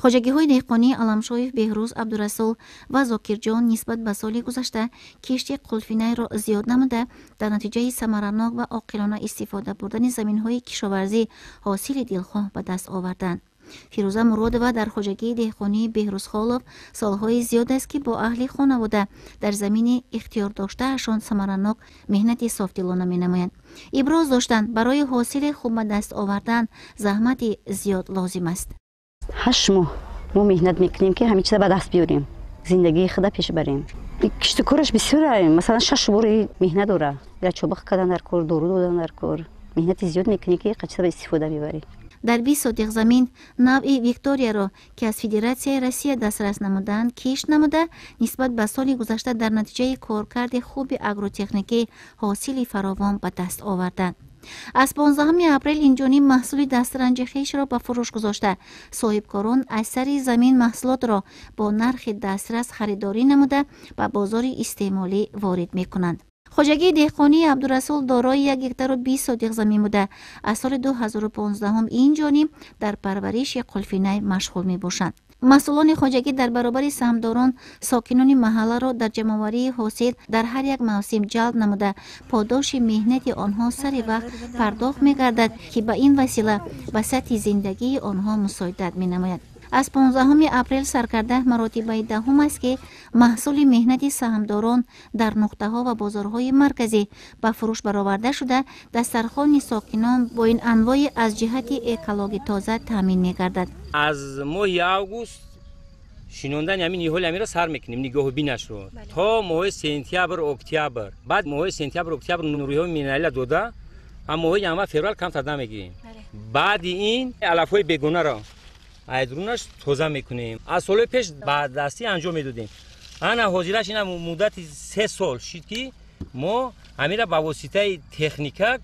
Хоҷагиҳои деҳқонии Аламшоев Беҳрӯз Абдурасул ва Зокирҷон нисбат ба соли гузашта кишти қулфинайро зиёд намуда, дар натиҷаи самаранок ва оқилона истифода бурдани заминҳои кишоварзӣ ҳосили дилхоҳ ба даст оварданд. Фирӯза Муродова дар хоҷагии деҳқонии Беҳрӯзхолов солҳои зиёд аст, ки бо аҳли хонавода дар замини ихтиёрдоштаашон самаранок меҳнати софдилона менамоянд. Иброз доштанд, барои ҳосили хуб ба даст овардан заҳмати зиёд лозим аст. 8 моҳ мо меҳнат мекунем, ки ҳамин чиза ба даст биёрем, зиндагии худа пеш барем. Кишту кораш бисёр, масалан, шаш бори меҳнат дора. Ира чобиқ кардан дар кор, дору додан дар кор, меҳнати зиёд мекунӣ, ки чиза истифода мебарӣ. Дар 20 сотих замин навъи Викторияро, ки аз Федератсияи Россия дастрас намуданд, кишт намуда, нисбат ба соли гузашта дар натиҷаи коркарди хуби агротехникӣ ҳосили фаровон ба даст оварданд. Аз 15 апрел инҷониб маҳсули дастранҷи хешро ба фурӯш гузошта, соҳибкорон аз сари замин маҳсулотро бо нархи дастрас харидорӣ намуда, ба бозори истеъмолӣ ворид мекунанд. Хоҷагии деҳқонии Абдурасул дорои 1 гектару 20 сотих замин буда, аз соли 2015 ин ҷониб дар парвариши қулфинай машғул мебошанд. Масъулони хоҷагӣ дар баробари саҳмдорон сокинони маҳалларо дар ҷамъоварии ҳосил дар ҳар як мавсим ҷалб намуда, подоши меҳнати онҳо сари вақт пардохт мегардад, ки ба ин васила ба сатҳи зиндагии онҳо мусоидат менамояд. Аз 15 апрел саркарда маротибаи даҳум аст, ки маҳсули меҳнати саҳмдорон дар нуқтаҳо ва бозорҳои марказӣ ба фурӯш бароварда шуда, дастархони сокинон бо ин анвои аз ҷиҳати экологӣ тоза таъмин мегардад. Аз моҳи август шинондани ҳамин ниҳоли ҳаминро сар мекунем, нигоҳубинашро то моҳи сентябр, октябр. Баъд моҳи сентябр, октябр нуриҳои минералия дода, а моҳи январ, феврал камтар намегирем. Баъди ин алафҳои бегонаро айдрунаш тоза мекунем. Аз солҳои пеш ба дастӣ анҷом медодем, ана ҳозираш ина муддати 3 сол шид, ки мо ҳамира ба воситаи техника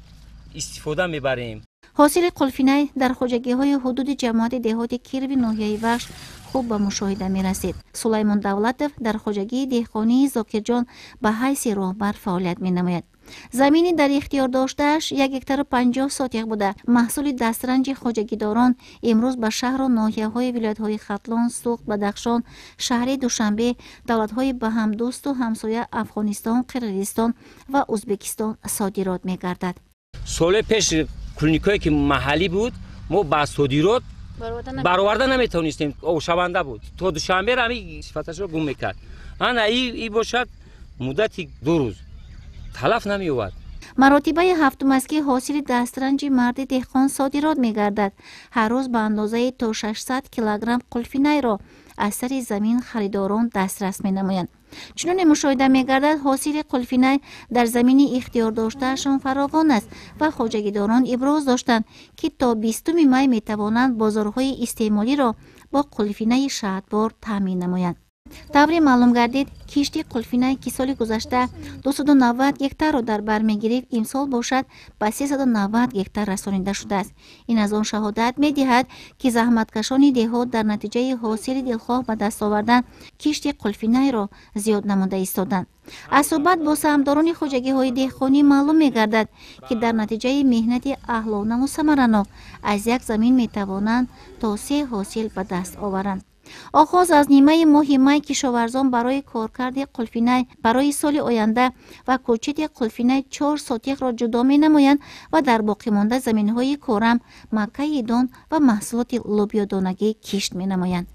истифода мебарем. Ҳосили қулфинай дар хоҷагиҳои ҳудуди ҷамоати деҳоти Кирви ноҳияи Вахш хуб ба мушоҳида мерасид. Сулаймон Давлатов дар хоҷагии деҳқонии Зокирҷон ба ҳайси роҳбар фаъолият менамояд. Замини дар ихтиёр доштааш 1 гектару 50 сотих буда, маҳсули дастранҷи хоҷагидорон имрӯз ба шаҳру ноҳияҳои вилоятҳои Хатлон, Суғд, Бадахшон, шаҳри Душанбе, давлатҳои ба ҳамдӯсту ҳамсоя Афғонистон, Қирғизистон ва Ӯзбекистон содирот мегардад. Соли пеш клубникое ки маҳаллӣ буд, мо ба содирот бароварда наметавонистем, обшаванда буд, то Душанбера ҳами сифаташро гум мекард. Ана и бошад, муддати 2 рӯз талаф намеёбад. Маротибаи ҳафтум аст, ки ҳосили дастранҷи марди деҳқон содирот мегардад. Ҳар рӯз ба андозаи то 600 килограмм қулфинайро аз сари замин харидорон дастрас менамоянд. Чуноне мушоҳида мегардад, ҳосили қулфинай дар замини ихтиёрдоштаашон фаровон аст ва хоҷагидорон иброз доштанд, ки то 20-уми май метавонанд бозорҳои истеъмолиро бо қулфинаи шаҳдбор таъмин намоянд. Тавре маълум гардид, кишти қулфинай, ки соли гузашта 290 гектарро дар бар мегирифт, имсол бошад, ба 390 гектар расонида шудааст. Ин аз он шаҳодат медиҳад, ки заҳматкашони деҳот дар натиҷаи ҳосили дилхоҳ ба даст овардан кишти қулфинайро зиёд намуда истоданд. Аз суҳбат бо саҳмдорони хоҷагиҳои деҳқонӣ маълум мегардад, ки дар натиҷаи меҳнати аҳлонаву самаранок аз як замин метавонанд то се ҳосил ба даст оваранд. Оғоз аз нимаи моҳи май кишоварзон барои коркарди қулфинай барои соли оянда ва кӯчити қулфинай 4 сотихро ҷудо менамоянд ва дар боқимонда заминҳои корам маккаи дон ва маҳсулоти лӯбиёдонагӣ кишт менамоянд.